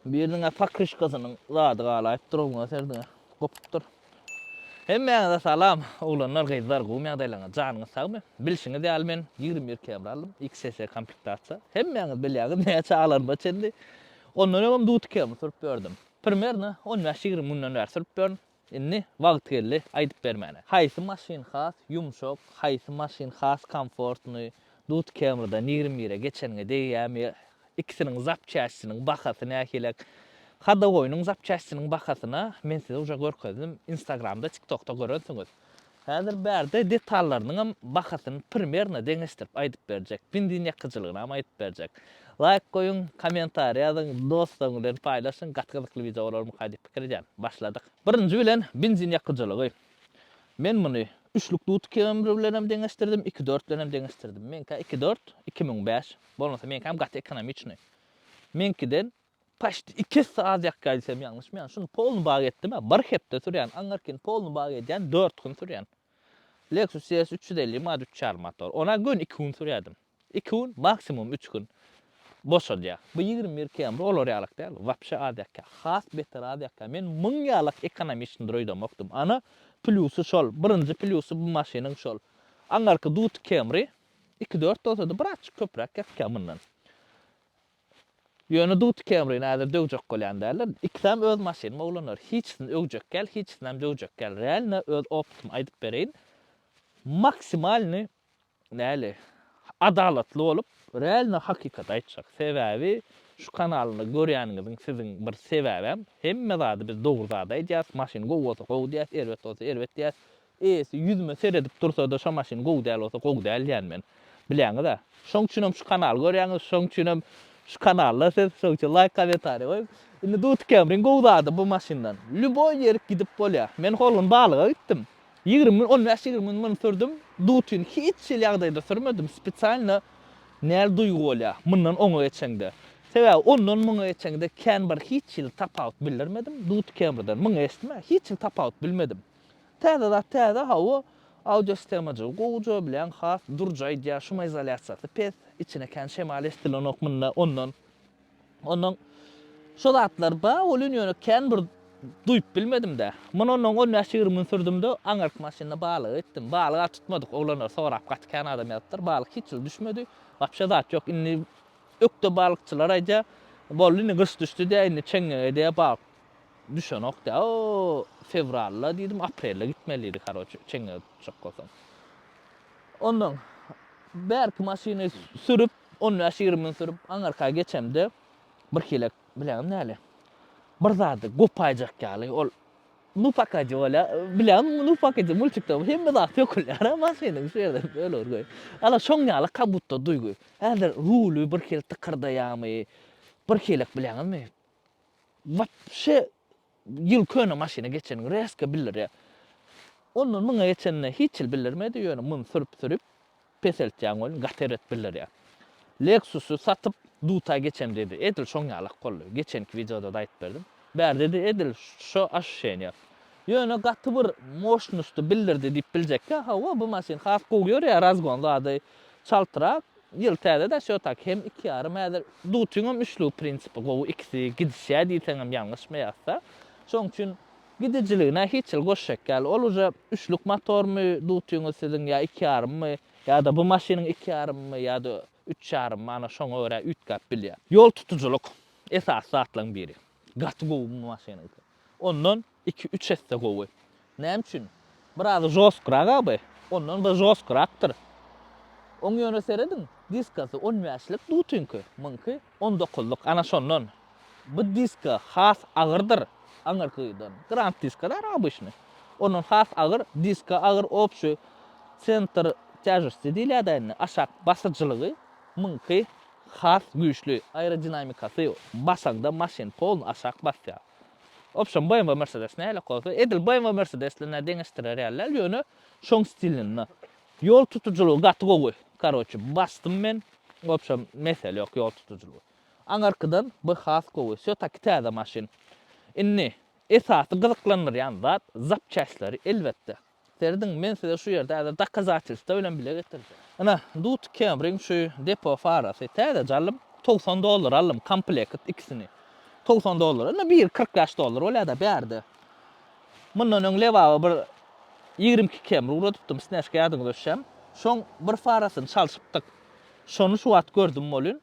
Biriniň-ä pokryşkasynyň zady galaýypdyr oňa serediň-ä, gopupdyr. Hemmäňize salam, oglanlar, gyzlar, gowumy ýagdaýlaryňyz, janyňyz sagmy? Bilşiňiz ýaly men 21 Camry aldym, XS komplektasiýa. Hemmäňiz bilýäňiz näçe alanyma çenli. Ondan öňem Duty Camry sürüp ýördüm. Primerno on bäş-ýigrimi günden bäri sürüp ýörün. Indi wagty geldi aýdyp bermäne. Haýsy maşyn has ýumşak, haýsy maşyn has komfortnyý, Duty Camry-dan 21-e geçeniňe degýärmi, ikisiniň zapçastiniň bahasy nähilek. Hadowoýnyň zapçastiniň bahasyna men size uje görkezdim, Instagramda, TikTokda görensiňiz. Häzir bärde detallarynyňam bahasyny primerno deňeşdirip aýdyp berjek. Benzin ýakyjylygynam aýdyp berjek. Laýk goýuň, kommentariý ýazyň, dostlaryň bilen paýlaşyň, gaty gyzykly wideo bolarmyka diýip pikir edýän. Başladyk. Birinji bilen benzin ýakyjylygy. Men muny üçlük Duty Camry bilenem deňeşdirdim, iki dört bilenem deňeşdirdim. Meňkä iki dört, 2005. Bolmasa meňkäm gaty ekonomiçnyý. Meňkiden paçti iki esse az ýakýar diýsem ýalňyşmaýan. Şuny polny bak etdim-ä, bir hepde sürýän. Aňyrkyny polny bak edýän, dört gün sürýän. Lexus CS 350 mat üç ýarym motor. Ona göni iki gün sürýärdim. Iki gün, maksimum üç gün boşadýar. Bu 21 Camry olar ýalak däl, wapşe az ýakýar. Has beter az ýakýar. Men muň ýalak ekonomiçnydyr öýdemokdym. Ana, plýusy şol. Birinji plýusy bu maşynyň şol. Aňyrky Duty Camry iki dört bolsa-da birazjyk köpräk ýakýar mundan. Ýöne Duty Camry-ni häzir döwjek bolýan däldir. Ikisem öz maşynym oglanlar. Hiçisini öwjek däl, hiçisinem döwjek däl. Realno öz optymy aýdyp bereýin. Maksimalny näli adalatly bolup, realno hakykaty aýtjak. Sebäbi şu kanalynda görýäniňiziň siziň bir sebäbem hemme zady biz dogry zady aýdýas. Maşyn gowy bolsa gowy diýýäs, erbet bolsa erbet diýýäs. Eýesi ýüzüme seredip dursa-da şo maşyn gowy däl bolsa gowy däl diýýän men. Bilýäňiz-ä. Şoň üçinem şu kanaly görýäňiz, şoň üçinem şu kanalda siz, şoň üçin laýk kommentariý goýuň. Indi Duty Camry-iň gowy zady bu maşyndan. Lýuboý ýerik gidip bolýar. Men hol gün balyga gitdim. 20 gün, 15-20 gün muny sürdüm. Duty-ni hiç hili ýagdaýda sürmedim. Spesialno näl duýgy bolýar mundan oňa geçeňde. Sebäbi ondan muňa geçeňde kän bir hiç hili tapawut bildirmedim. Duty Camry-dan muňa geçdim-ä, hiç hili tapawut bilmedim. Täze zat täze hawa, audio sistemajygy gowuja bilen has duruja aýdýar, şumoizolýasiýasy pes, içine kän şemal eşdilenok munda ondan. Ondan şo zatlar bar welin ýöne kän bir duýup bilmedim-dä. Muny ondan on bäş-ýigrimi gün sürdüm-de, aňyrky maşynda balyga gitdim. Balyga tutmadyk, oglanlar sorap gaty kän adam ýazypdyr. Balyk hiç ýyl düşmedi. Wapşe zat ýok. Indi ökde balykçylar aýdýar, boldy indi gyş düşdi diýýär, indi çeňňege diýýär balyk Düşenok dä o fewralda diýdim aprelde gitmeli diýdi karoçe çeňňegi tutjak bolsaň. Ondan bärki maşyny sürüp 15-20 gün sürüp aňyrka geçemde bir hilek bileňmi näle bir zady gopaýjak ýaly ol nu pakajy bolýa bileňmi nu pakajy multikde hemme zat sökülýär maşynyň şu ýerden bölür goý. Ala şoň ýaly kabutda duýgy. Häzir ruly bir hili tykyrdaýamy bir hilek bileňizmi Wapşe ýyl köne maşyna geçeniň reska bildirýär. Ondan muňa geçenine hiç hili bildirmedi, ýöne muny sürüp-sürüp peseltýäň welin gaty erbet bildirýär. Lexus-y satyp Duta geçem diýdi. Edil şoň ýalak boldy. Geçenki wideoda-da aýdyp berdim. Bärde-de edil şo oşuşeniýa. Ýöne gaty bir moşnusty bildirdi diýip biljekkä, hawa bu maşyn has gowy ýörýär, razgon zady çaltrak, Ýyl täze-dä şo tak hem iki ýarym häzir dutyňam üçlügi prinsipi gowy ikisi gidişýä diýseňem ýalňyşmaýasda. Şoň üçin gidijiligine hiç hili goşjak ýaly ol uje üçlük motormy dutyňyz siziň ýa iki ýarymmy ýa-da bu maşynyň iki ýarymmy ýa-da üç ýarymmy ana şoňa görä üýtgäp bilýär. Ýol tutujylyk esasy zatlaryň biri. Gaty gowy bu maşynyňky. Ondan iki üç esse gowy. Näme üçin? Biraz žostkyrak abi. Ondan bir žostkyrakdyr. Oň ýöne serediň, diskasy on bäşlik dutyňky, muňky on dokuzlyk. Ana şondan. Bu diska has agyrdyr aňyrkydan. Grand diska dar obyçny. Ondan has agyr, diska agyr, obşi sentr týažesti diýilýär-dä indi, aşak basyjylygy muňky has güýçli. Aerodinamikasy basaňda maşyn polny aşak basýar. Obşem BMW Mercedes nähili bolsa, edil BMW Mercedes bilen deňeşdirer ýaly däl, ýöne şoň stilinde. Ýol tutujylygy gaty gowy. Karoçe, basdym men. Obşem mesele ýok ýol tutujylygy. Aňarkydan bu has gowy. Wsýo-taki täze maşyn. Indi esasy gyzyklandyrýan zat zapçastleri elbetde. Serediň, men size şu ýerde häzir dokazatelstwo bilen bile getirjek. Ine, Dut Camry-iň şu depo farasy. Täzeje aldym. 90 dollara aldym komplekt ikisini. 90 dollara. Indi biri 45 dollar bolýar-da bärde. Mundan öň Lebaba bir 22 Camry ugradypdym, Snežka ýadyňyza düşýärmi? Şoň bir farasyny çalşypdyk. Şony şu wagt gördüm welin,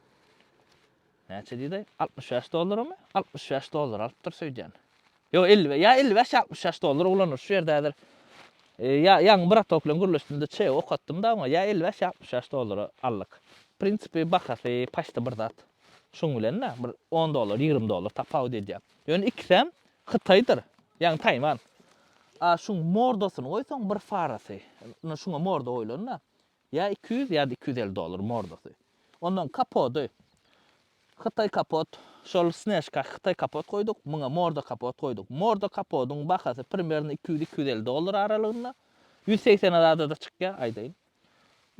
näçe diýdi? 65 dollaramy? 65 dollar alypdyr öýdýän. Ýok, 50, ýa 55 ýa 65 dollar oglanlar şu ýerde häzir. E, ýa ýaňy bratok bilen gürleşdim-de çegi okatdym-da oňa. Ýa 55 ýa 65 dollara aldyk. Prinsipi bahasy paçti bir zat. Şuň bilen-de bir 10 dollar, 20 dollar tapawut edýär. Ýöne ikisem Hytaýdyr. Ýagny Taýwan. A şuň mordasyny goýsaň bir farasy. Ine şuňa morda goýlan-da. Ýa 200 ýa-da 250 dollar mordasy. Ondan kapody. Hytaý kapot. Şol Snežka hytaý kapot goýduk. Muňa morda kapot goýduk. Morda kapodyň bahasy primerno 200-250 dollar aralygynda. 180 zada-da çykýar, aýdaýyn.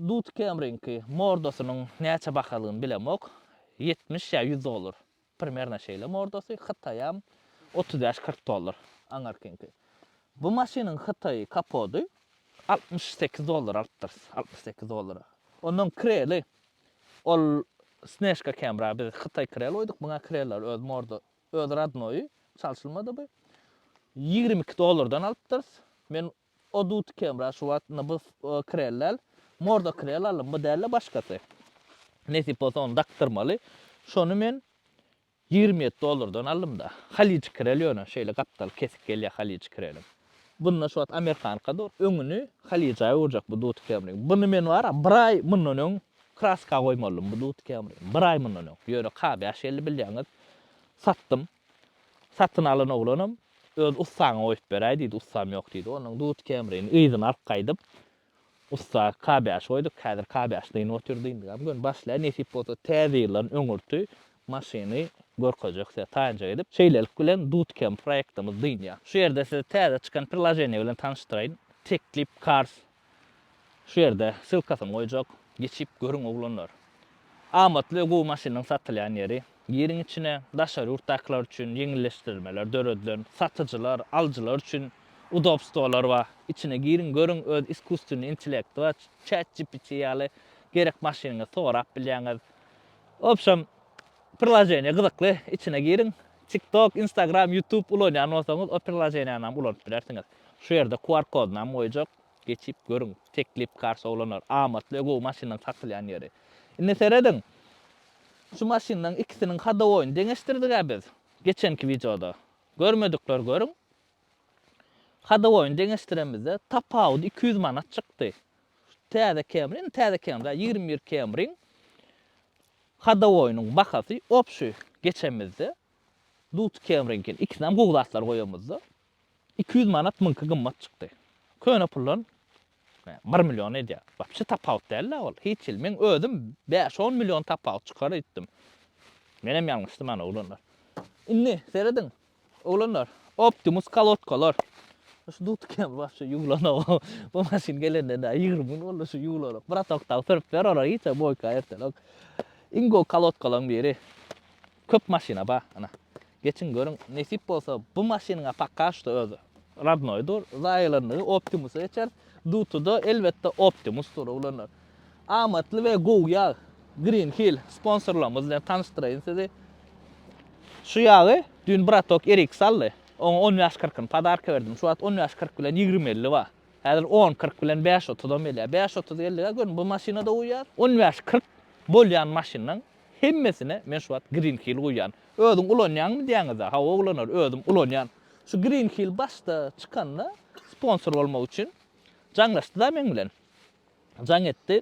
Dut Camry-ňki mordasynyň näçe bahalygyny bilemok. 70 ýa 100 dollar. Primerno şeýle mordasy. Hytaýam 35-40 dollar aňarkyňky. Bu maşynyň hytaý kapody 68 dollar alypdyrys. 68 dollara. Ondan kreli ol Snežka Camry biz hytaý krel goýduk. Muňa kreller öz morda, öz radnoýy çalşylmady bu. 22 dollardan alypdyrys. Men o Dut Camry şu wagt indi bu krel däl. Morda krel aldym. Bu däl-de başgasy. Nesip bolsa ony dakdyrmaly. Şony men 27 dollardan aldym-da. Halyjy krel ýöne şeýle gapdal kesik gelýär halyjy kreliň. Bunda şu wagt amerikanka dur. Öňüni halyja öwürjek bu Dut Camry-iň. Buny men bar-a bir aý mundan öň kraska goýmalydym bu Dut Camry-ni. Bir aý mundan öň. Ýöne K5 geldi bilýäňiz. Satdym. Satyn alan oglanam öz ussaňa goýup beräý diýdi, ussam ýok diýdi. Onuň Dut Camry-ni yzyna alyp gaýdyp, Ussa K5 goýduk, häzir K5 dynyp otyr dyndyk. Göni başlaýar, nesip bolsa täze ýyldan öňürti maşyny görkezjek size taýynjak edip. Şeýlelik bilen Dudkem proýektimiz dynýar. Şu ýerde sizi täze çykan priloženiýe bilen tanyşdyraýyn. Teklip Cars. Şu ýerde ssylkasyny goýjak. Geçip görüň oglanlar. Amatly we gowy maşynyň satylýan ýeri. Giriň içine, daşary ýurtdakylar üçin ýeňilleşdirilmeler döredilen, satyjylar, alyjylar üçin udobstwolar bar. Içine giriň, görüň, öz iskusstwennyý intellekti bar, chat GPT ýaly gerek maşynyňyzy sorap bilýäňiz. Wobşem, priloženiýe gyzykly, içine giriň. TikTok, Instagram, YouTube ulanýan bolsaňyz, o priloženiýanam ulanyp bilersiňiz. Şu ýerde QR kodunam goýjak. Geçip görüň. Teklip Cars oglanlar. Amatly we gowy maşynlaryň satylýan ýeri. Indi serediň. Şu maşynlaryň ikisiniň hodowoýyny deňeşdirdik-ä biz. Geçenki wideoda. Görmedikler görüň. Hodowoýyny deňeşdiremizde tapawudy 200 manat çykdy. Täze Camry, indi täze Camry, 21 Camryň hodowoýynyň bahasy obşi geçemizde Dut Camryňkini ikisinem gowy zatlar goýamyzda 200 manat muňky gymmat çykdy. Köne puldan 1 million edýär. Wapşe tapawut däl-dä ol. Hiç hili. Meň özüm 5-10 million tapawut çykar öýtdüm. Menem ýalňyşdym ana oglanlar. Indi serediň. Oglanlar, Optimus kolodkalar. Şu dut kem wapşe ýuwlanok. Bu maşyn gelenden bäri 20 gün boldy şu ýuwlanok. Bratok dagy sürüp ber olar hiç boýka ertenok. Iň gowy kolodkalaryň biri. Köp maşyna bar ana. Geçiň görüň nesip bolsa bu maşynyňa paka şda özi radnoý dur zaýalandygy optimusa geçer dutuda elbetde optimus dur oglanlar amatly we gowy ýag green hill sponsorlarymyz bilen tanyşdyraýyn sizi şu ýagy düýn bratok RX aldy oňa on bäş kyrkyny podarka berdim şu wagt on bäş 40 bilen 20 50 bar häzir on 40 bilen bäş otuzam gelýär bäş otuz geldiga görüň bu maşynada guýýar on bäş 40 bolýan maşynyň Hemmesine men şu wagt Green Hill guýýan. Özüň ulanýaňmy diýýäňiz-ä? Hawa oglanlar, özüm ulanýan. Şu Green Hill başda çykanda sponsor bolmak üçin jaňlaşdy-da meň bilen. Jaň etdi.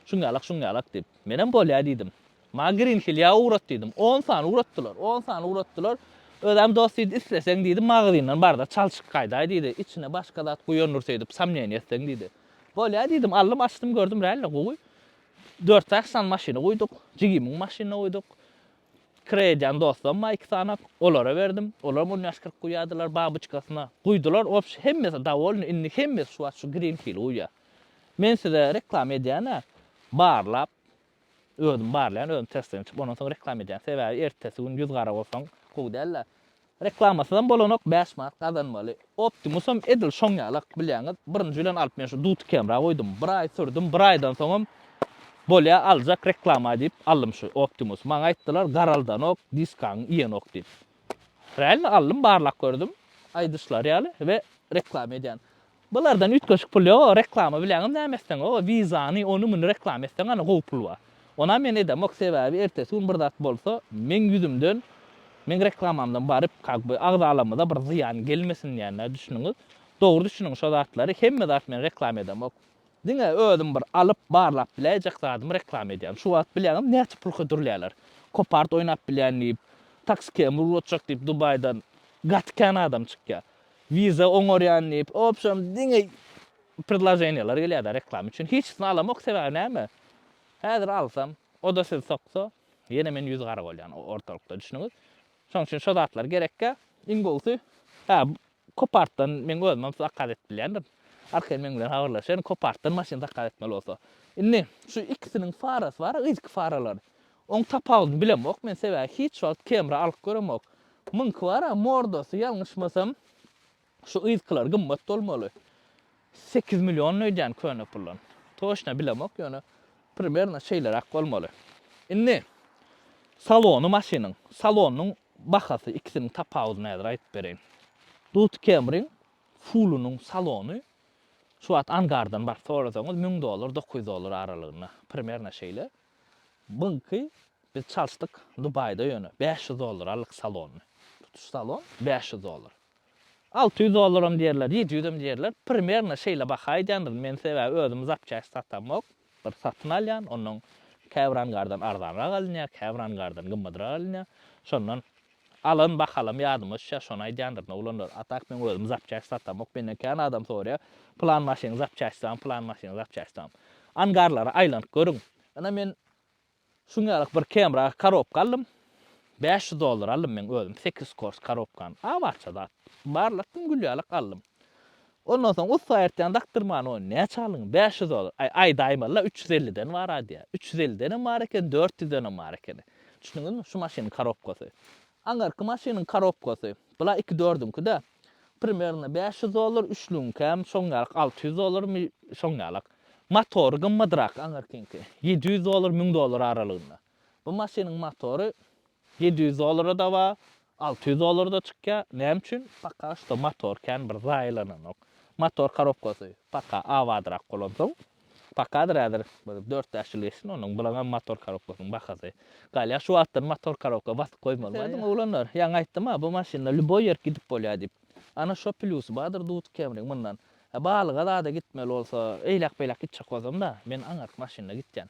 Şuň ýalak, şuň ýalak diýip. Menem bolýa diýdim. Maňa Green Hill ýag ugrat diýdim. On sany ugratdylar. On sany ugratdylar. Özem dost diýdi, isleseň diýdi, magazyndan bar-da çalşyp gaýdaý diýdi. Içine başga zat guýandyr şeýdip, somneniýe etseň diýdi. Bolýa diýdim. Aldym, açdym, gördüm, realno gowy. Dört-bäş sany maşyny guýduk. Jigimiň maşynyna guýduk. Kireý edýän dostlarym bar iki sany. Olara berdim. Olaram on bäş-40 guýýardylar babyçkasyna. Guýdular. Obşi hemmesi dowolny. Indi hemmesi şu wagt şu Green Hill-i guýýar. Men size reklama edýän-ä, barlap, özüm barlaýan, özüm testden geçip, ondan soň reklama edýän. Sebäbi ertesi gün ýüz gara bolsaň gowy däl-dä. Reklamasyzam bolanok 5 manat gazanmaly. Optimusam edil şoň ýalak bilýäňiz. Birinji bilen alyp men şu duty camera goýdum. Bir aý sürdüm, bir aýdan soňam bolýa aljak reklama diýip aldym şu Optimus. Maňa aýtdylar garaldanok, diskaňy iýenok diýip. Realno aldym, barlap gördüm. Aýdyşlary ýaly we reklama edýän. Bulardan üýtgeşik pul ýok, reklama bilýäňmi näme etseň, o wizany, ony muny reklama etseň ana gowy pul bar. Onam men edemok, sebäbi ertesi gün bir zat bolsa, meň ýüzümden, meň reklamamdan baryp, kak by, agzalarymyza bir zyýan gelmesin diýýän-dä, düşüniňiz. Dogry düşüniň şo zatlary, hemme zat men reklama edemok. Diňe özüm bir alyp, barlap biläýjek zadymy reklama edýän. Şu wagt bilýäňizmi näçe pul hödürleýärler. Kopart oýnap bilýän diýip, taksi kemri ugratjak diýip Dubaýdan gaty kän adam çykýar. Wiza oňarýan diýip, obşem diňe predloženiýalar gelýär-de reklama üçin. Hiçisini alamok, sebäbi näme? Häzir alsam, o-da sizi soksa, ýene men ýüzi gara bolýan ortalykda, düşüniňiz? Şonuň üçin şo zatlar gerekkä. Iň gowusy, hä, Kopartdan meň özümem zakaz edip bilýändim. Arkaýyn meň bilen habarlaşaýyn, Kopartdan maşyn zakaz etmeli bolsa. Indi şu ikisiniň farasy bar, yzky faralary. Oň tapawudyny bilemok men, sebäbi hiç wagt Camry alyp göremok. Muňky bar-a, mordasy ýalňyşmasam, şu yzkylary gymmat bolmaly. 8 million öýdýän köne puldan. Toçna bilemok, ýöne primerno şeýleräk bolmaly. Indi salony maşynyň, salonyň bahasy ikisiniň tapawudyny häzir aýdyp bereýin. Dut Camry-iň full-unyň salony şu wagt angardan baryp sorasaňyz 1000 dollar, 900 dollar aralygynda. Primerno şeýle. Buňky biz çalyşdyk Dubaýda ýöne 500 dollar aldyk salonyny. Tutuş salon 500 dollar. 600 dollaram diýerler, 700-em diýerler. Primerno şeýle baha aýdýandyryn men sebäbi özüm zapçast satamok. Bir satyn alýan, onnoň käbir angardan arzanrak alynýar, käbir angardan gymmadrak alynýar. Şondan alan bahalam ýadyma düşýär, şony aýdýandyryn oglanlar. A tak men özüm zapçast satamok, menden kän adam soraýar, pylan maşynyň zapçasty barmy, pylan maşynyň zapçasty barmy. Angarlara aýlanyp görüň. Ine men Şuň ýalak bir Camry korobka aldym. 500 dollar aldym men özüm 8 kors korobkany. Abatça zat. Barlatdym gül ýalak aldym. Ondan soň ussa aýyrtýan dakdyrmany ony näçe aldyň? 500 dollar. Aý aýdaýmaly-la 350-den bar-a diýýär. 350-denem bar eken, 400-denem bar ekeni. Düşündiňizmi? Şu maşynyň korobkasy. Aňyrky maşynyň korobkasy. Bula iki dördüňki-dä. Primerno 500 dollar, üçlügiňkäm şoň ýalak 600 dollarmy şoň ýalak. Motory gymmadrak aňyrkyňky. 700 dollar, 1000 dollar aralygynda. Bu maşynyň motory 700 dollara-da bar, 600 dollara-da çykýar. Näme üçin? Paka şda motor kän bir zaýalananok. Motor korobkasy paka abadrak bolansoň. Pakadyr häzir bir dört-bäş ýyl geçsin onuň bulaňam motor korobkasynyň bahasy galýar. Şu wagtdan motor korobka basyp goýmaly. Serediň oglanlar, ýaňy aýtdym-a bu maşynda lýuboý ýerik gidip bolýar diýip. Ana şo plýusy bardyr Dut Camry-iň mundan. Balyga zada gitmeli bolsa, eýläk-beýläk gitjek bolsam-da, men aňyrky maşynda gitýän.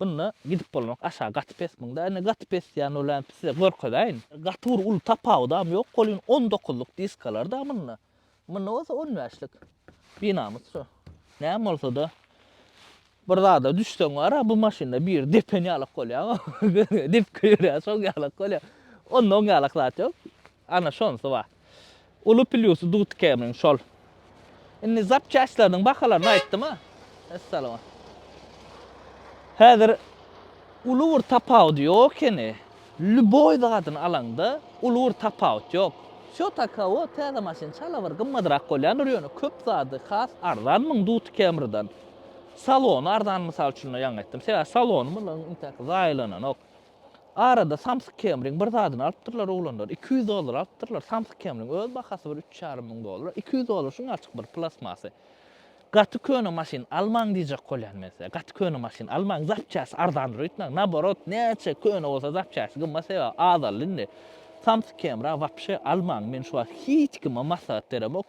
Bunda gidip bolmak aşagy gaty pes muňda. Indi gaty pes diýýän bolýan size görkezeýin. Gaty bir uly tapawudam ýok welin on dokuzlyk diskalar-da munda. Munda bolsa on bäşlik. Binamys şu. Näme bolsa-da bir zada düşseň bar-a bu maşynda biri depen ýalak bolýar. Depip goýberýär şoň ýalak bolýar. Onda oň ýalak zat ýok. Ana şonsy bar. Uly plýusy Dut Camryň şol. Indi zapçastlarynyň bahalaryny aýtdym-a. Essalama. Häzir uly bir tapawudy ýok ekeni. Lýuboý zadyny alaňda uly bir tapawut ýok. Wsё takowo täze maşyn çala bir gymmadrak bolýandyr ýöne köp zady has arzan muň Dut Camrydan. Salony arzan mysal üçin ýaňy aýtdym. Sebäbi salony munuň intäk zaýalananok. Arada samsyk Camryň bir zadyny alypdyrlar oglanlar. 200 dollar alypdyrlar. Samsyk Camryň öz bahasy bir üç ýarym müň dollar. 200 dollar şuňalçyk bir plastmasy. Gaty köne maşyn almaň diýjek bolýan men size. Gaty köne maşyn almaň. Zapçasy arzandyr öýtmäň. Naborot näçe köne bolsa zapçasy gymmat sebäbi azaldy indi. Samsyk Camry wapşe almaň. Men şu wagt hiç kime maslahat beremok.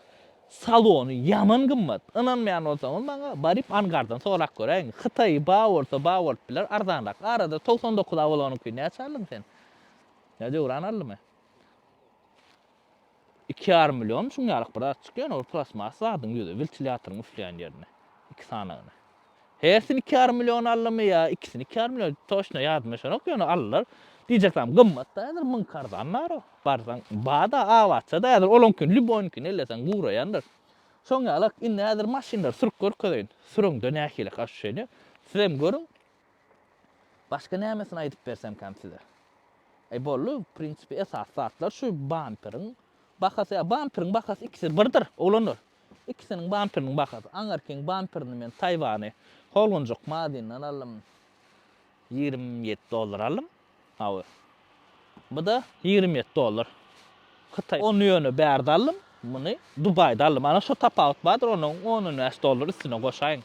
Salony ýaman gymmat. Ynanmaýan bolsaňyz maňa baryp angardan sorap göräýiň. Hytaýy ba bolsa ba bolup biler arzanrak. Arada 99 Avalonyňky näçe aldyň sen? Ýa Döwran aldymy? Iki ýarym million şuň ýalyk bir zat çykýar ol plastmas zadyň ýüzi wentilýatoryň üfleýän ýerine. Iki sanagyny. Hersini iki ýarym million aldymy ýa ikisini iki ýarym million toçno ýadyma düşenok ýöne aldylar. Diýjek zadym gymmat-da häzir müňki arzan bar-a. Barsaň ba-da abatça-da häzir olaňkyny lýuboýyňkyny elleseň guraýandyr. Şoň ýalak indi häzir maşynlary sürüp görkezeýin. Süreňde nähili ощущение. Sizem görüň. Başga nämesini aýdyp bersemkäm size. Eý boldy w prinsipi esasy zatlar şu bamperiň bahasy ýa bamperiň bahasy ikisi birdir oglanlar. Ikisiniň bamperiniň bahasy. Aňyrkyň bamperini men Taýwany Holgunjyk magazyndan aldym. 27 dollar aldym. Hawa. Bu-da 27 dollar. Hytaý. Ony ýöne bärde aldym, muny Dubaýda aldym. Ana şo tapawut bardyr, onuň on-on bäş dollar üstüne goşaýyň.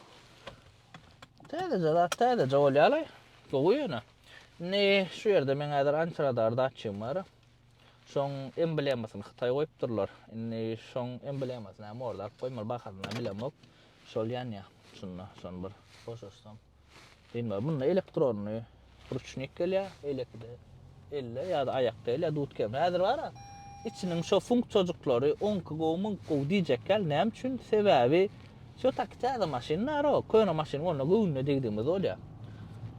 Täzeje zat täzeje bolýar-laý. Gowy ýöne. Indi şu ýerde meň häzir antiradar datçigim bar. Şoň emblemasyny hytaý goýupdyrlar. Indi şoň emblemasyny hem orda alyp goýmaly, bahasyny bilemok. Şol ýanýar. Şunda şony bir boşatsam. Bilmem, munda elektronny ruçnik gelýär, beýlekide elde ýa-da aýakda gelýär, dut kem. Häzir bar-a, içiniň şo funksiýajyklary oňky gowy, muňky gowy diýjek däl. Näme üçin? Sebäbi Wsýo-taki täze maşyn bar-ow, köne maşynyň onda göwnüne degdigimiz bolýar.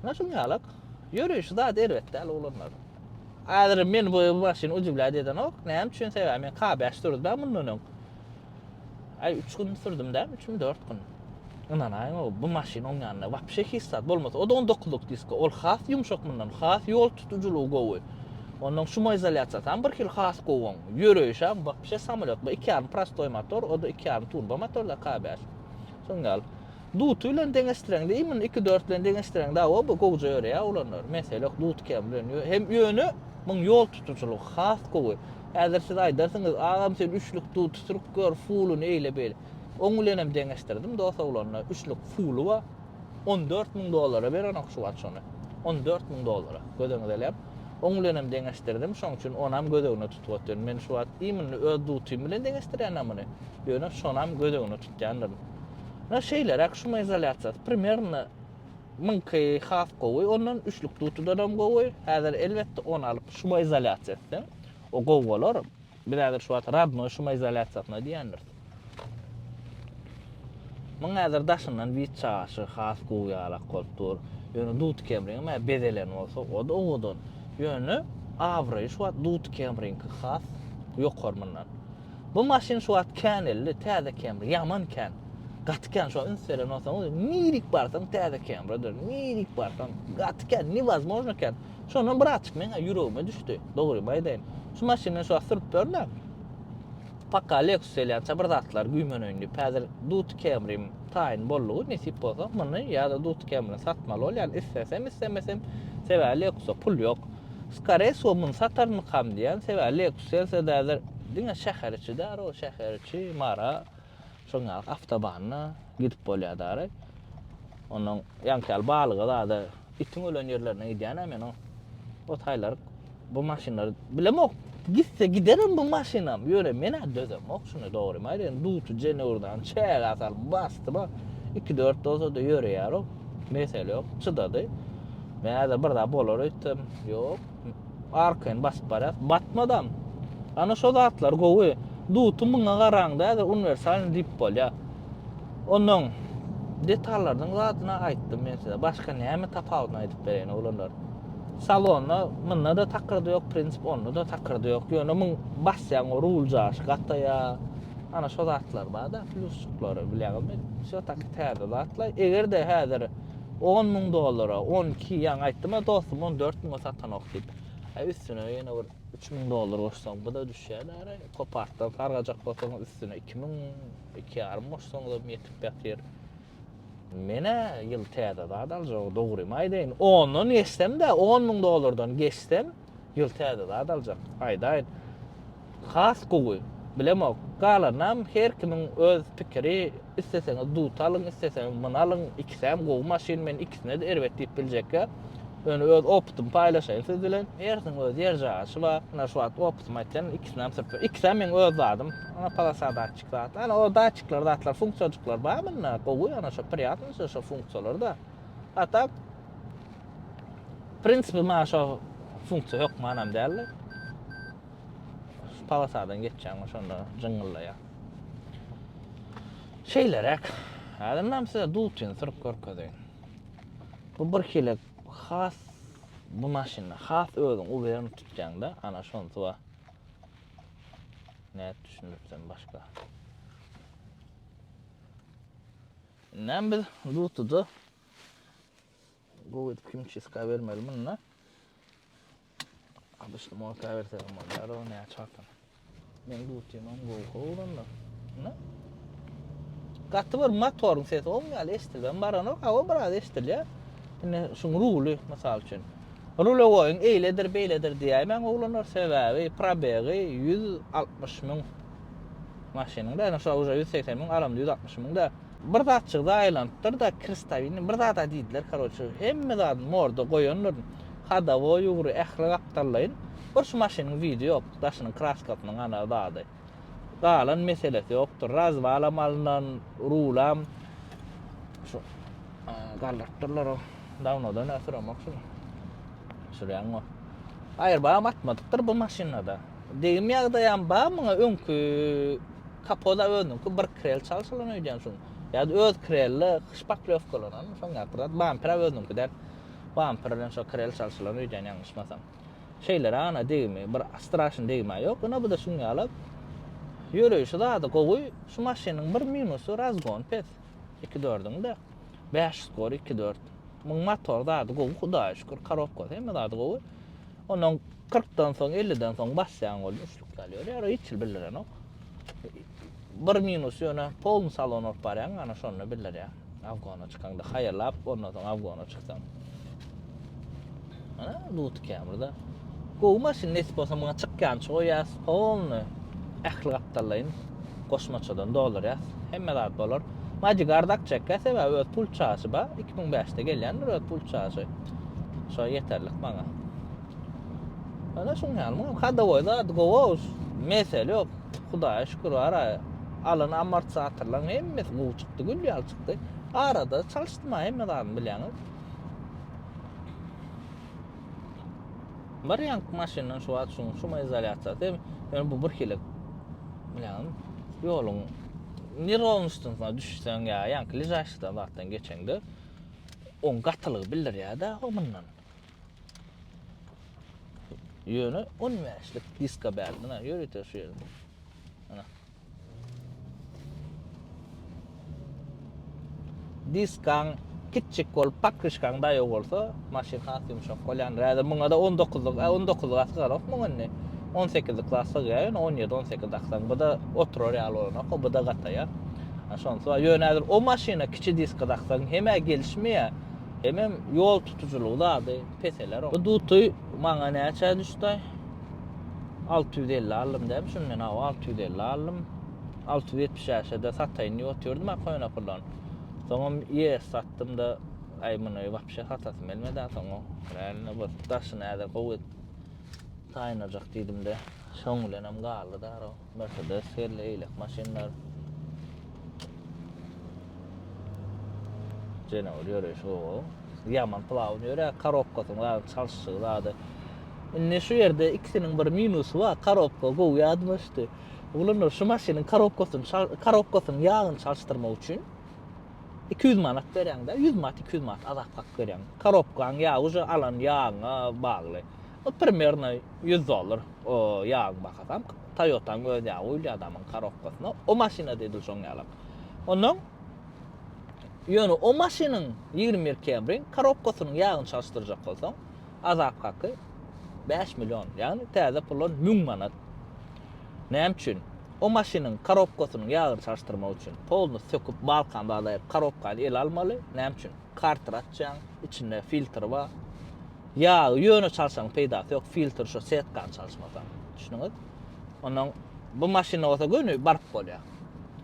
Ine şuň ýalak. Ýöreýşi zat erbet däl oglanlar. Häzir men bu maşyny udivlýat edenok. Näme üçin? Sebäbi men K5 sürdüm mundan öň. Aý üç gün sürdüm dämi, üçmi dört gün. Ynanaýyň bu maşyn oň ýanynda wapşe hiç zat bolmasa, o-da on dokuzlyk diska, ol has ýumşak mundan, has ýol tutujylygy gowy. Onnoň şumoizolýasiýasy hem bir hili has gowy oň. Ýöreýşem wapşe samolýot. Bu iki ýarym prostoý motor, o-da iki ýarym turbo motor-da K5. Şoň ýaly. Duty bilen deňeşdireňde, imенно iki dört bilen deňeşdireňde, hawa bu gowja ýöreýär oglanlar. Mesele ýok, Duty kem bilen. Hem ýöne muň ýol tutujylygy has gowy. Häzir siz aýdarsyňyz, agam sen üçlük duty sürüp gör, fulyny eýle-beýle. Oň bilenem deňeşdirdim dos oglanda, üçlük fuly bar. 14 000 dollara berenok şu wagt şony. 14 000 dollara. Göz öňüňize elem. Oň bilenem deňeşdirdim, şoň üçin onam göz öňüne tutup otyryn. Men şu wagt imенно öz dutym bilen deňeşdirýän muny. Ýöne şonam göz öňüne tutýandyryn. Ine şeýleräk şumoizolýasiýasy primerno muňky has gowy ondan üçlük dutudanam gowy. Häzir elbetde ony alyp şumoizolýasiýa etseň o gowy bolar. Biz häzir şu wagt radnoý şumoizolýasiýasyna diýendiris. Muň häzir daşyndan wid çagaşy has gowy ýalak bolup dur. Ýöne duty Camry-iň hem bezelen bolsa o-da owadan. Ýöne abraýy şu wagt duty Camry-iňki has ýokary mundan. Bu maşyn şu wagt käneldi, täze Camry, ýaman kän. Gaty kän, şoňa üns beren bolsaňyz, nirik barsaň täze Camrydyr, nirik barsaň, gaty kän, newozmojno kän. Şondan birazjyk meň ýüregime düşdi, dogrymy aýdaýyn. Şu maşyny men şu wagt sürüp ýörün-ä. Paka Lexus gelýänçä bir zatlar güýmeneýin diýip, häzir Duty Camrym taýyn boldugy, nesip bolsa, muny ýa-da Duty Camryny satmaly bolýan, islesem, islemesem, sebäbi Lexusa pul ýok. Skoree wsego muny satarmykam diýýän, sebäbi Lexus gelse-de häzir diňe şäher içi däl, o şäher içi, Mara, şoň ýaly awtobanda gidip bolýar dary. Ondan ýaňky ýaly balyga zada itiň ölen ýerlerine gidýän-ä men o. O taýlar bu maşynlar bilemok, gitse giderim bu maşynam, ýöne men-ä dözemok şuny dogrymy aýdaýyn, duty jenewürdan çägä salyp basdym-a, iki-dört bolsa-da ýöreýär-ow. Mesele ýok, çydady. Men häzir bir zat bolar öýtsem, ýok. Arkaýyn basyp barýas. Batmadam. Ana şo zatlar gowy. Duty muňa garaňda häzir uniwersalnyý diýip bolýar. Onnoň detallarynyň zadyny aýtdym men size. Başga näme tapawudyny aýdyp bereýin oglanlar. Salonda munda-da takyrdy ýok, prinsip onda-da takyrdy ýok. Ýöne muň basýaň o rul jaşy gataýar. Ana şo zatlar bar-da, plýusjyklary bilýäňizmi? Wsýo taki täze zatlar. Eger-de häzir 10 000 dollara, 12, ýaňy aýtdym-a dostum 14 müňe satanok diýip. Äý üstüne ýene bir 3000 dollar goşsaň bu-da düşýär-dä. Kopartdan sargajak bolsaňyz üstüne 2000, iki ýarym goşsaňyzam ýetip ýatyr. Men-ä ýyl täze zat aljak, dogrymy aýdaýyn. Ondan geçsem-de, 10 000 dollardan geçsem, ýyl täze zat aljak. Aýdaýyn. Has gowy. Bilemok. Galanam her kimiň öz pikiri. Isleseňiz dut alyň, isleseňiz muny alyň. Ikisem gowy maşyn. Men ikisine-de erbet diýip biljekkä. Ýöne öz opytymy paýlaşaýyn siz bilen. Hersiniň öz ýer jaýy bar. Ynha şu wagt opytymy aýtýan, ikisinem sürüp. Ikisem meň öz zadym. Ana polasa datçik zat. Ana o datçikler zatlar, funksiýajyklar bar munda. Gowy ana şo priýatnyý şo funksiýalar-da. A tak prinsipi maňa şo funksiýa hökmanam däldi. Şu polosadan geçýäň şonda jyňňyllaýar. Şeýleräk. Häzir men size dutyny sürüp görkezeýin. Bu bir hili has bu maşynda has özüň uwerni tutýaň-da, ana şonsy bar. Nädip düşündirsem başga. Indem biz dutyda gowy edip himçiska bermeli munda. Obyçny moýka bersegem bolýar, o näçe wagtdan. Meň dutymam gowy howranda. Ine. Gaty bir motoryň sesi oň ýaly eşidilibem baranok, hawa biraz eşidilýär. Ine şuň ruly mysal üçin. Rulewoýyň eýledir beýledir diýäýmäň oglanlar sebäbi probegi 160 müň maşynyň da şo uje 180 müň alamda 160 müň da bir zatjyk zaýalanypdyr da krestowini bir zada diýdiler karoçe hemme zadyny morda goýandyr hadawoý ugry ähli gapdallaýyn bir şu maşynyň widi ýok daşynyň kraskasynyň ana zady galan meselesi ýokdur razwalam alynan rulam şu galdyrypdyrlar o dawnodan ösüremok şuny sürýäň o aýrbagam atmadypdyr bu maşynada degim ýagdaýam bar muňa öňki kapoda özüniňki bir krel çalşylan öýdýän şuň ýa-da öz krelle şpaklýowkalanan şoň ýaly bir zat bamper özüniňki däl bamper bilen şo krel çalşylan öýdýän ýalňyşmasam Şeýleräk ana degimi, bir straşny degme ýok. Ine bu-da şuň ýaly. Ýöreýşi zady gowy. Şu maşynyň bir minusy razgon pes. Iki dördüň-de. 5 skor iki dört. Muň motor zady gowy, Hudaýa şükür, korobkasy hemme zady gowy. Ondan 40-dan soň, 50-den soň basýaň ol üçlük ýaly ýörýär, hiç hili bildirenok. Bir minus ýöne polny salon bolup barýaň, ana şonda bildirýär. Afgana çykaňda haýallap, ondan soň Afgana çyksaň. Ana, Luty Camry-da. Gowy maşyn nesip bolsa muňa çykýança goýýas, polny ähli gapdallaýyn goşmaçadan doldurýas. Hemme zat bolar. Madigar dakjakka sebäbi öz pul çaşy bar. 2005-de gelýändir öz pul çaşy. Şo ýeterlik maňa. Ana şuň ýaly muňam hadowoý zady gowy. Mesele ýok. Hudaýa şükür bar-a. Alan amortizatorlaryň hemmesi gowy çykdy, gül ýaly çykdy. Arada çalyşdym-a hemme zadyny bilýäňiz. Bir ýaňky maşyndan şu wagt şuň şumoizolýasiýasy ýöne bu bir hili bilýäňizmi ýoluň nerovnostyna düşseň ýa ýaňky ležaşydan zatdan geçeňde oň gatylygy bildirýär-de o mundan. Ýöne 15-lik diska bärde, ýörite şu ýerde. Ana. Diskaň kiçjik bolup, pakryşkaň daýaw bolsa, maşyn has ýumşak bolýandyr. Häzir muňa-da on dokuzlyk, a on dokuzlyga syganok muň indi. On sekizlik zat sygýar, ýöne on ýedi, on sekiz daksaň, bu-da oturar ýaly bolanok, o bu-da gataýar. A şonsy bar. Ýöne häzir o maşyna kiçi diska daksaň, hem-ä gelişmeýär, hemem ýol tutujylygy zady peseler. Bu duty maňa näçä düşdi? 650 aldym dämi şuny men hawa 650 aldym. 675-e-de sataýyn diýip otyrdym a köne puldan. Soňam ES satdym-da, aý muny wapşe satasym gelmedi-ä soň o. Realno bu daşyny häzir gowy edip taýynlajak diýdim-de, şoň bilenem galdy-da o. Mercedes geldi, eýlek maşynlar. Jenewür ýöreýşi gowy. Ýaman plawny ýörýär, korobkasynyň zady çalşygy zady. Indi şu ýerde ikisiniň bir minusy bar, korobka gowy ýadyma düşdi. Oglanlar şu maşynyň korobkasyny korobkasynyň ýagyny çalyşdyrmak üçin 200 manat berýäň-de, 100 manat, 200 manat azap hak berýäň. Korobkaň ýagy uje alan ýagyňa bagly. O primerno 100 dollar o ýagyň bahasam. Toyotanyň öz ýagy guýulýar adamyň korobkasyna. O maşynada edil şoň ýalak. Ondan ýöne o maşynyň 21 Camry-iň korobkasynyň ýagyny çalyşdyrjak bolsaň, azap haky 5 million, ýagny täze puldan 1000 manat. Näme üçin? O maşynyň korobkasynyň ýagyny çalyşdyrmak üçin polny söküp, balkan zat aýryp, korobkany ele almaly. Näme üçin? Karter açýaň, içinde filtr bar. Ýagy ýöne çalşaň peýdasy ýok, filtr şo setkany çalyşmasaň. Düşündiňiz? Ondan bu maşynda bolsa göni baryp bolýar.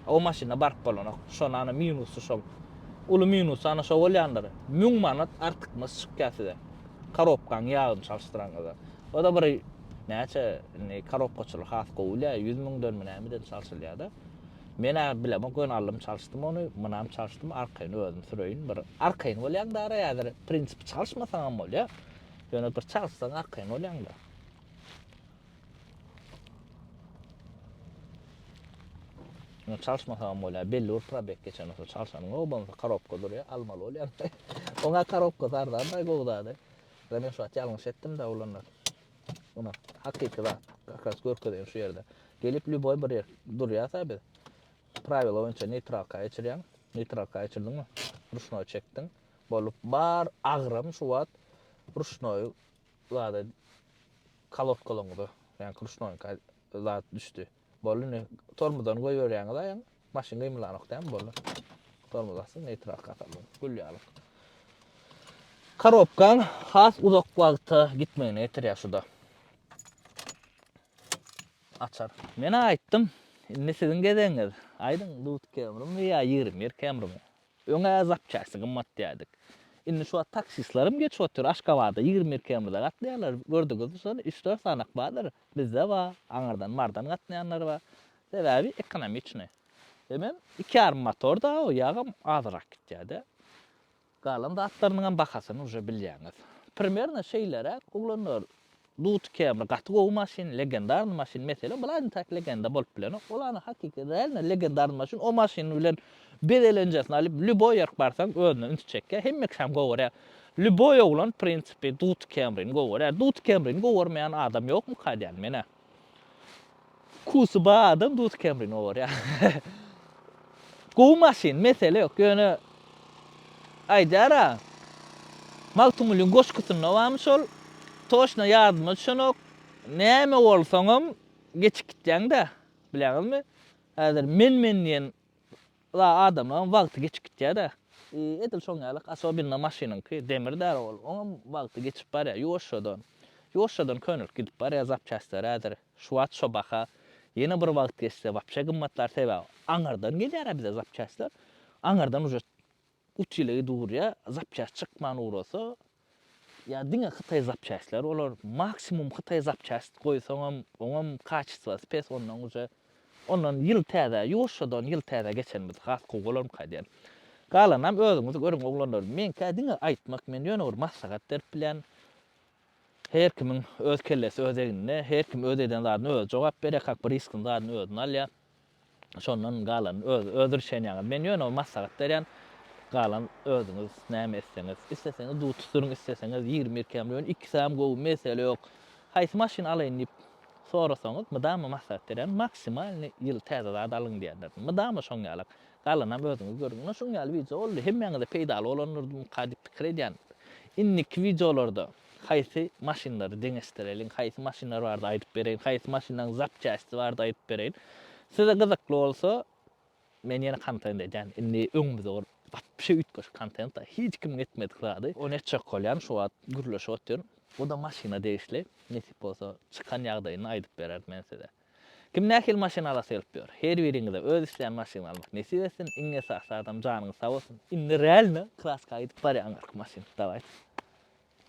O maşynda baryp bolanok. Şony ana minusy şol. Uly minusy ana şo bolýandyr. 1000 manat artykmaç çykýar size. Korobkaň ýagyny çalyşdyraňyzda. O-da bir näçe indi korobkaçylar has gowy bilýär, 100 müňdenmi nämeden çalşylýar-da. Men-ä bilemok, göni aldym çalyşdym ony, munam çalyşdym, arkaýyn özüm süreýin. Bir arkaýyn bolýaň dara häzir, prinsipi çalyşmasaňam bolýar. Ýöne bir çalyşsaň arkaýyn bolýaň-da. Ýöne çalyşmasaňam bolýar, belli bir probeg geçenden soň çalşanyň ýok, bolmasa korobka durýar, almaly bolýaň. Oňa korobkasy arzan-da gowy zady. Men şu wagt ýalňyş etdim-de oglanlar. Muny hakyky zat, как раз görkezeýin şu ýerde. Gelip lýuboý bir ýer durýas-a biz. Prawila boýunça neýtralka geçirýäň. Neýtralka geçirdiňmi? Ruşnoý çekdiň. Bolup bar agram şu wagt ruşnoý zada kolotkalaňyza, ýagny ruşnoýyňka zat düşdi. Boldy indi tormozdan goýberýäňiz aýaň. Maşyn gymylanok dämi boldy. Tormoz basdyň neýtralka saldyň. Gül ýaly. Korobkaň has uzak wagta gitmegine getirýär şu-da. Açar. Men-ä aýtdym. Indi siziň gezegiňiz. Aýdyň, Dut Camry-my ýa 21 Camry-my? Öň-ä zapçasty gymmat diýerdik. Indi şu wagt taksistlerem geçip otyr. Aşgabada 21 Camry-da gatnaýarlar. Gördüňizmi şony? Üç-dört sanak bardyr. Bizde bar, aňyrdan Mardan gatnaýanlar bar. Sebäbi ekonomiçnyý. Hemem iki ýarym motor-da, o ýagam azyrak gitýär-de. Galan zatlarynyňam bahasyny uje bilýäňiz. Primerno şeýleräk oglanlar Duty Camry gaty gowy maşyn, legendarny maşyn mesele bula intak legenda bolup bilenok. Ol ana hakyky realno legendarny maşyn o maşyn bilen bezelenjesini alyp lýuboý ýerk barsaň özüne üns çekýär. Hemme kişem gowy görýär. Lýuboý oglan prinsipi Duty Camryny gowy görýär. Duty Camryny gowy görmeýän adam ýokmuka diýýän menä. Kusy bar adam Duty Camryny gowy görýär. Gowy maşyn, mesele ýok. Ýöne aýdýar-a, Magtymgulyň goşgusynda barmy şol? Toçna ýadyma düşenok. Näme bolsaňam geçip gitýäň-dä. Bilýäňizmi? Häzir men-men diýen La adamlaryň wagty geçip gitýär-dä. Edil şoň ýaly asobinno maşynyňky demir däl ol. Oňam wagty geçip barýar ýuwaşjadan. Ýuwaşjadan könelip gidip barýar zapçastlar häzir. Şu wagt şo baha. Ýene bir wagt geçse wapşe gymmatlar sebäbi aňyrdan gelýär-ä bize zapçastlar. Aňyrdan uje utile gidip urýar. Zapçast çykman ugrasa Ýa diňe hytaý zapçastlar olar maksimum hytaý zapçast goýsaňam oňam kaçestwasy pes ondan uje ondan ýyl täze ýuwaşjadan ýyl täze geçenimiz has gowy bolarmyka diýen. Galanam özüňiz görüň oglanlar meňkä diňe aýtmak men ýöne bir maslahat berip bilýän her kimiň öz kellesi öz egninde her kim öz eden zadyna özi jogap berýär kak bir riskini zadyny özüne alýar. Şondan galanyny öz öz rişenýaňyz. Men ýöne maslahat berýän. Galan özüňiz näme etseňiz. Isleseňiz duty sürüň, isleseňiz 21 Camry ýöne ikisem gowy, mesele ýok. Haýsy maşyn alaýyn diýip sorasaňyz, mydama maslahat berýän, maksimalny ýyl täze zat alyň diýenler. Mydama şoň ýalak. Galanam özüňiz görüň. Ine şuň ýaly wideo boldy. Hemmäňize peýdaly bolandyrmyka diýip pikir edýän. Indiki wideolarda Haýsy maşynlary deňeşdireliň, haýsy maşynlar barada aýdyp bereýin, haýsy maşynlaryň zapçasti barada aýdyp bereýin. Size gyzykly bolsa, men ýene kontent edýän. Indi öňümizde bir wapşe üýtgeşik kontent bar. Hiç kimiň etmedik zady. Ony etjek bolýan, şu wagt gürleşip otyryn. O-da maşyna degişli. Nesip bolsa, çykan ýagdaýynda aýdyp bererin men size. Kim nähili maşyn alasy gelip ýör. Her biriňize öz isleýän maşynyňyzy almak nesip etsin. Iň esasy zadam janyňyz sag bolsun. Indi realno kraska gidip barýar aňyrky maşyn. Dawayt.